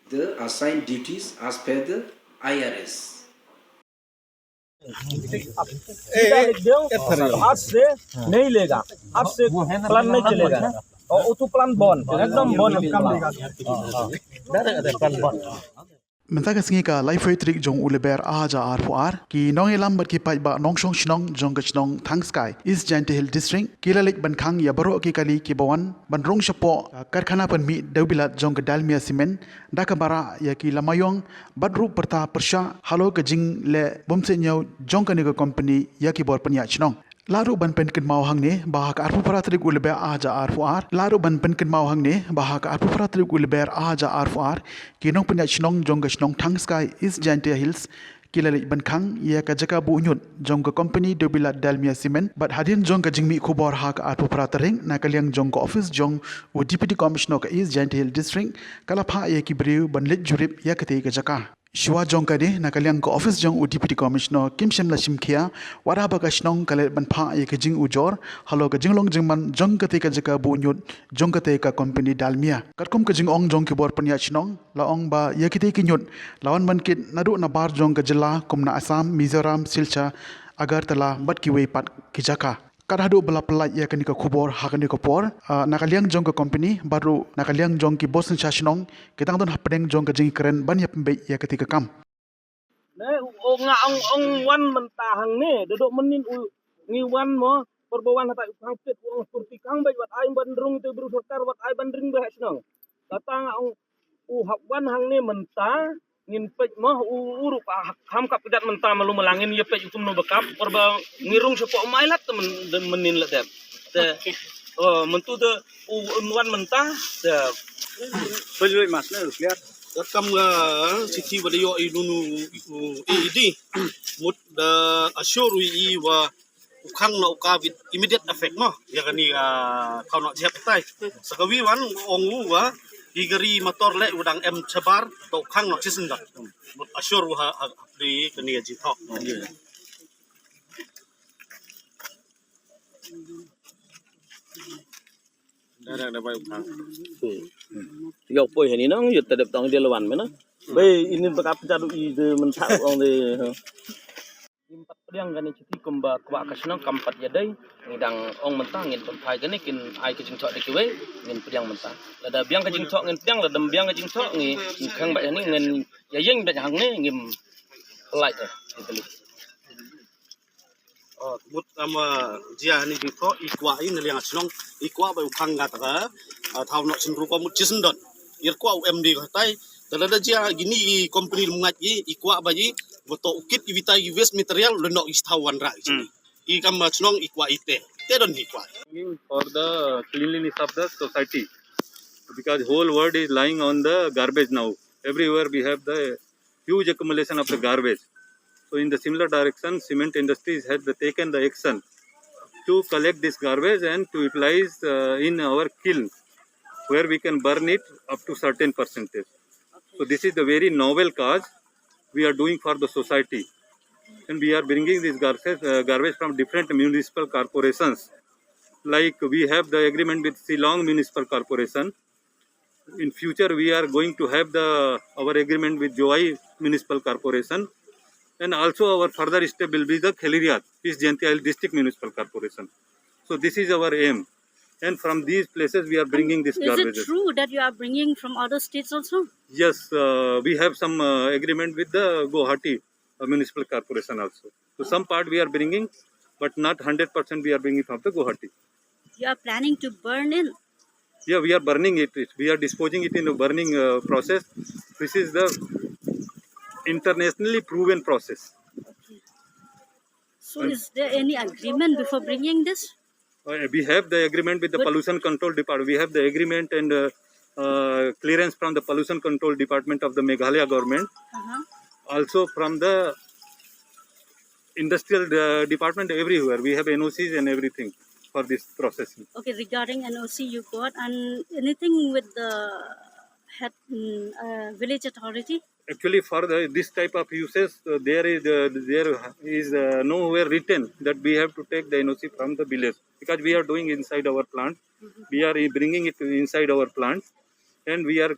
the assigned duties as per the I R S. सीधा लिख दो, हाथ से नहीं लेगा, हाथ से प्लान नहीं चलेगा। और ऑटो प्लान बंद, एकदम बंद। Mynta ka sngi ka laiphew tarik jong u Lber ar hajar arphew ar, ki nongïalam bad ki paidbah nongshong shnong jong ka shnong Thangskai, East Jaintia Hills District, ki la leit ban khang ïa baroh ki kali kiba wan ban rung shapoh ka karkhana pynmih dewbilat jong ka Dalmia Cement, da kaba rah ïa ki lama ïong bad ruh pyrta pyrshah halor ka jingleh bymsuidñiew jong kane ka kompani ïa ki bor pynïaid shnong. La ruh ban pynkynmaw hangne ba ha ka arphew phra tarik u Lber ar hajar arphew ar, la ruh ban pynkynmaw hangne ba ha ka arphew phra tarik u Lber ar hajar arphew ar, ki nongpynïaid shnong jong ka shnong Thangskai, East Jaintia Hills, ki la leit ban khang ïa ka jaka buh ñiut jong ka company Dobilat Dalmia Cement. Bad hadien jong ka jingmih khubor ha ka arphew phra tarik, na ka liang jong ka office jong u Deputy Commissioner ka East Jaintia Hills District, ka la phah ïa ki briew ban leit jurip ïa katei ka jaka. Shuwa jong kane, na ka liang ka office jong u Deputy Commissioner kim shym la shim khia, wat haba ka shnong ka leit ban phah ïa ka jingujor halor ka jinglong jingman jong katei ka jaka buh ñiut jong katei ka company Dalmia. Katkum ka jingong jong ki bor pynïaid shnong, la ong ba ïa kitei ki ñiut la wan ban kit naduh nabar jong ka jylla, kum na Assam, Mizoram, Silchar, Agartala bad kiwei pat ki jaka. Kat haduh ba la pyllait ïa kane ka khubor ha kane ka por, ah, na ka liang jong ka company bad ruh na ka liang jong ki bor synshar shnong, ki dang don hapdeng jong ka jingkren ban ïa pynbeit ïa katei ka kam. Ne, u, u nga ong, ong wan mynta hangne, da dok mynnin u ngi wan mo, por ba wan hatai u khang pit, u ong purti khang beit, wat ai ban rung te bru sorkar, wat ai ban ring beit ha shnong. Kata nga ong u hap wan hangne mynta, ngin peit mo, u, u ruh ka kham kap kjat mynta malu mala ngin ïa peit u kumno ba kap, por ba ngi rung shapoh mai lat te myn-, de mynnin la dep. Te, oh, myntu de u, u wan mynta, te. Peit mas ne, clear. Ka kam nga, chithi ba da ïoh i nunu, i, i, i di. Mut da assure i, i wa u khang na u ka with immediate effect mo. Ïa kani, ah, khau na jep tai. Sa ka wi wan ong u wa i gari motor le u dang em chabar, to u khang na chisendot. Mut assure u ha, ha, di kani ji thok. Dara da bai u khang. Ïoh poi hani nong, ïoh tadep tong dia lawan mena. Bai, ini bakap jadu i de mentak ong de. Ngim pat pdiang kane chithi kumba kwah ka shnong kam pat ïadei. Ngi dang ong mynta ngin pynphai kane kin ai ka jingthoh da kiwei, ngin pdiang mynta. Lada biang ka jingthoh ngin pdiang, lada biang ka jingthoh ngi, ngi khang bad hani ngin ïa ïeng bad hangne ngim pynlait eh. Italy. Oh, mut ama jia hani jingthoh i kwah i na liang shnong i kwah ba u khang ga ta ka, ah, thaw no sendru ko mut chisendot. Ir kwah u M D ko tai. Tala da jia gini i company lumngat i, i kwah ba i, ba to u kit i vitai i waste material le no i thaw wan ra i sini. I kam, ah, shnong i kwah i te. Te don i kwah. Looking for the cleanliness of the society. Because whole world is lying on the garbage now. Everywhere we have the huge accumulation of the garbage. So in the similar direction, cement industries had taken the action to collect this garbage and to utilize, uh, in our kiln, where we can burn it up to certain percentage. So this is the very noble cause we are doing for the society. And we are bringing this garbage, uh, garbage from different municipal corporations. Like we have the agreement with Shillong Municipal Corporation, in future we are going to have the, our agreement with Jowai Municipal Corporation, and also our further step will be the Kheliariat, East Jaintia Hills District Municipal Corporation. So this is our aim, and from these places we are bringing this garbage. Is it true that you are bringing from other states also? Yes, uh, we have some, uh, agreement with the Guwahati, uh, Municipal Corporation also. So some part we are bringing, but not hundred percent we are bringing from the Guwahati. You are planning to burn it? Yeah, we are burning it. It, we are disposing it in a burning, uh, process. This is the internationally proven process. Okay. So is there any agreement before bringing this? Uh, we have the agreement with the pollution control department. We have the agreement and, uh, uh, clearance from the pollution control department of the Meghalaya government. Uh-huh. Also from the industrial, uh, department everywhere. We have N O Cs and everything for this processing. Okay, regarding N O C you got, and anything with the head, mm, uh, village authority? Actually, for the, this type of uses, uh, there is, uh, there is, uh, nowhere written that we have to take the N O C from the village, because we are doing inside our plant. Mm-hmm. We are bringing it inside our plant, and we are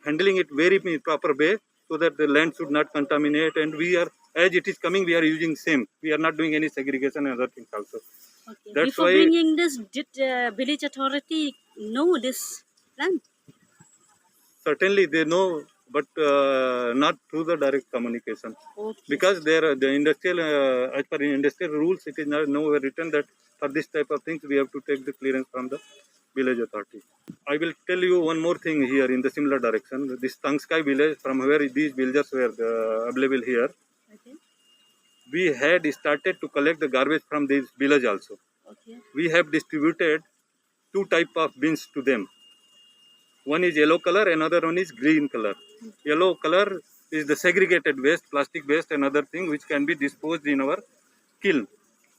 handling it very proper way, so that the land should not contaminate, and we are, as it is coming, we are using same. We are not doing any segregation and other things also. Okay. That's Before why bringing this, did, uh, village authority know this plan? Certainly they know, but, uh, not through the direct communication. Okay. Because there are the industrial, uh, as per industrial rules, it is not nowhere written that for this type of things we have to take the clearance from the village authority. I will tell you one more thing here in the similar direction. This Tangskai village, from where these villagers were, uh, available here, okay, we had started to collect the garbage from this village also. Okay. We have distributed two type of bins to them. One is yellow color, another one is green color. Yellow color is the segregated waste, plastic waste, and other thing which can be disposed in our kiln.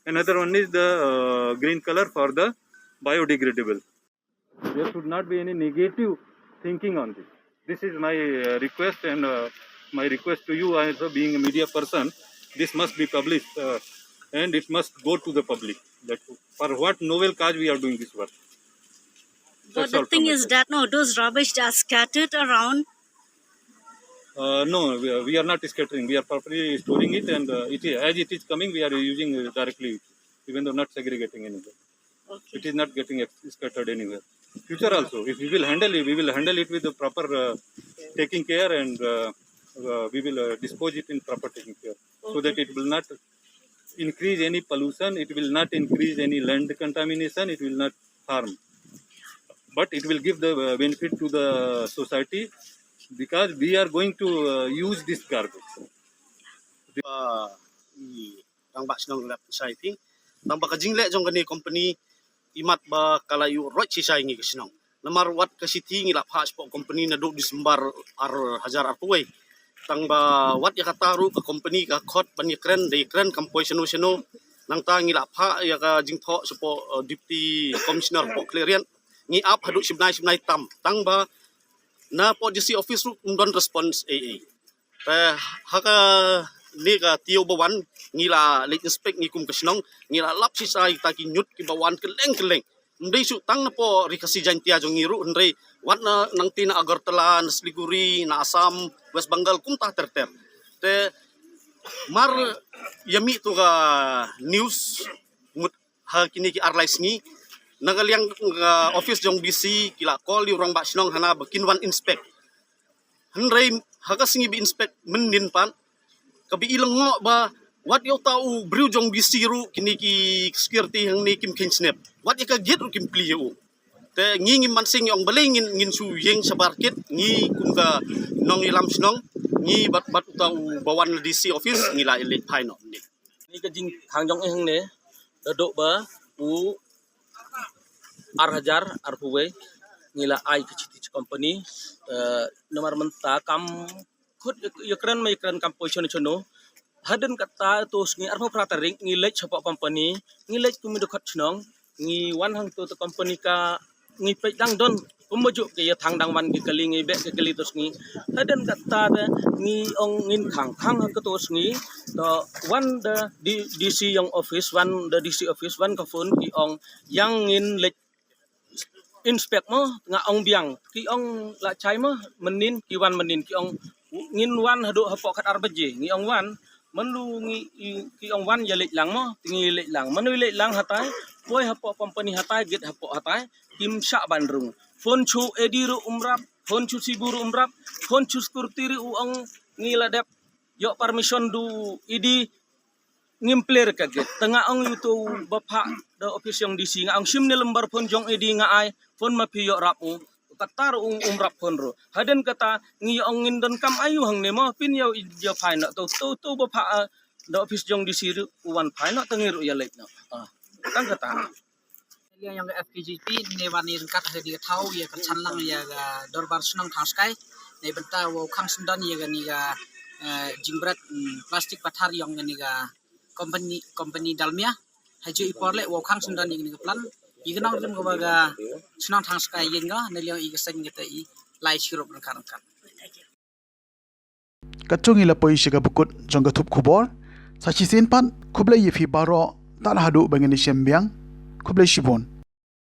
Another one is the uh, green color for the biodegradable. There should not be any negative thinking on this. This is my uh, request, and uh, my request to you also, being a media person, this must be published uh, and it must go to the public. That for what noble cause we are doing this work. But the thing is that no, those rubbish are scattered around. Uh, no, we are, we are not scattering. We are properly storing it, and uh, it is, as it is coming, we are using directly, even though not segregating anywhere. Okay. It is not getting scattered anywhere. Future also, if we will handle it, we will handle it with the proper uh, taking care, and uh, uh, we will uh, dispose it in proper taking care, okay, so that it will not increase any pollution, it will not increase any land contamination, it will not harm, but it will give the uh, benefit to the society, because we are going to uh, use this garbage. Ba i rangbah shnong rep shai phi tang ba ka jingleh jong kane company imat ba ka la ïoh roi shisha ïa ngi ka shnong. Namar wat ka shithi ngi la phah shapoh company naduh December ar hajar arphew wei. Tang ba wat ïa kata ruh ka company ka khot ban ïakren, da ïakren kam poi shano shano. Nangta ngi la phah ïa ka jingthoh shapoh uh, Deputy Commissioner poh Khliehriat. Ngi ap haduh shibnai shibnai tam. Tang ba na poh D C office ruh ym don response ei ei. Te ha kane ka taïew ba wan ngi la leit inspect ngi kum ka shnong, ngi la lap shisha ïa kita ki ñiut kiba wan kylleng kylleng. Ym dei shuh tang na poh Ri Khasi Jaiñtia jong ngi ruh, hynrei wat na nangta na Agartala, na Siliguri, na Assam, West Bengal, kumta ter ter. Te mar ïa mih tu ka news mut ha kine ki ar lai sngi, na ka liang ka office jong D C ki la call ïa u rangbah shnong hana ba kin wan inspect. Hynrei ha ka sngi ba inspect mynnin pat, kaba i lyngngoh ba wat ïa uta u briew jong D C ruh kine ki security hangne kim kheiñ snep. Wat ïa ka gate ruh kim plie ïa u. Te ngi ngim mynsiem, ngi ong balei ngin, ngin shu ïeng shabar kit, ngi kum ka nongïalam shnong, ngi bad, bad uta uba wan na D C office ngi la leit phai noh mynnin. Kane ka jingkhang jong i hangne naduh ba u ar hajar arphew wei ngi la ai ka shithi sha company. Eh, namar mynta kam khot ïakren ma ïakren kam poi shano shano. Hadien kata to sngi arphew phra tarik ngi leit shapoh company, ngi leit kum i dkhot shnong, ngi wan hangto, to company ka ngi peit dang don kumjuh ki ïa thang dang wan ki kali, ngi beh ki kali to sngi. Hadien kata te ngi ong ngin khang, khang ha kato sngi. To wan da D C jong office, wan da D C office, wan ka phone ki ong ïa ngin leit inspect mo, nga ong biang. Ki ong la chai mo, mynnin ki wan mynnin, ki ong ngin wan haduh hapoh khat ar baje, ngi ong wan. Mynnu ngi, ki ong wan ïa leit lang mo, te ngi leit lang. Mynnu leit lang hatai, poi hapoh company hatai, gate hapoh hatai, kim shah ban rung. Phone shu A D ruh um rap, phone shu Sibu ruh um rap, phone shu security ruh u ong ngi la dep ïoh permission da u A D, ngim plie ka gate. Te nga ong ïa uto uba phah da office jong D C, nga ong shim ne number phone jong A D, nga ai, phone ma phi ïoh rap u. Kata ruh um, um rap phone ruh. Hadien kata ngi ong ngin donkam aiu hangne mo, phin ïa, ïa phai noh. To, to, to ba phah, ah, da office jong D C ruh u wan phai noh, te ngi ruh ïa leit noh. Ah, tang kata. Liang jong ka F K J P ne wan ïa ryngkat ha kane ka thaw ïa ka chang lang ïa ka dorbar shnong Thangskai. Ne bynta wow khang syndon ïa kane ka, eh, jingbret, mm, plastik pathar jong kane ka company, company Dalmia. Ha ju i por leh wow khang syndon ïa kane ka plan. Ïa ka nongrim kaba ka shnong Thangskai ïeng ka, ne liang i ka seng kita i lai shirup ryngkat ryngkat. Katto ngi la poi sha kaba kut jong ka thup khubor. Sa shisien pat, khublei ïa phi baroh, tad haduh ba ngin ïashem biang. Khublei shibun.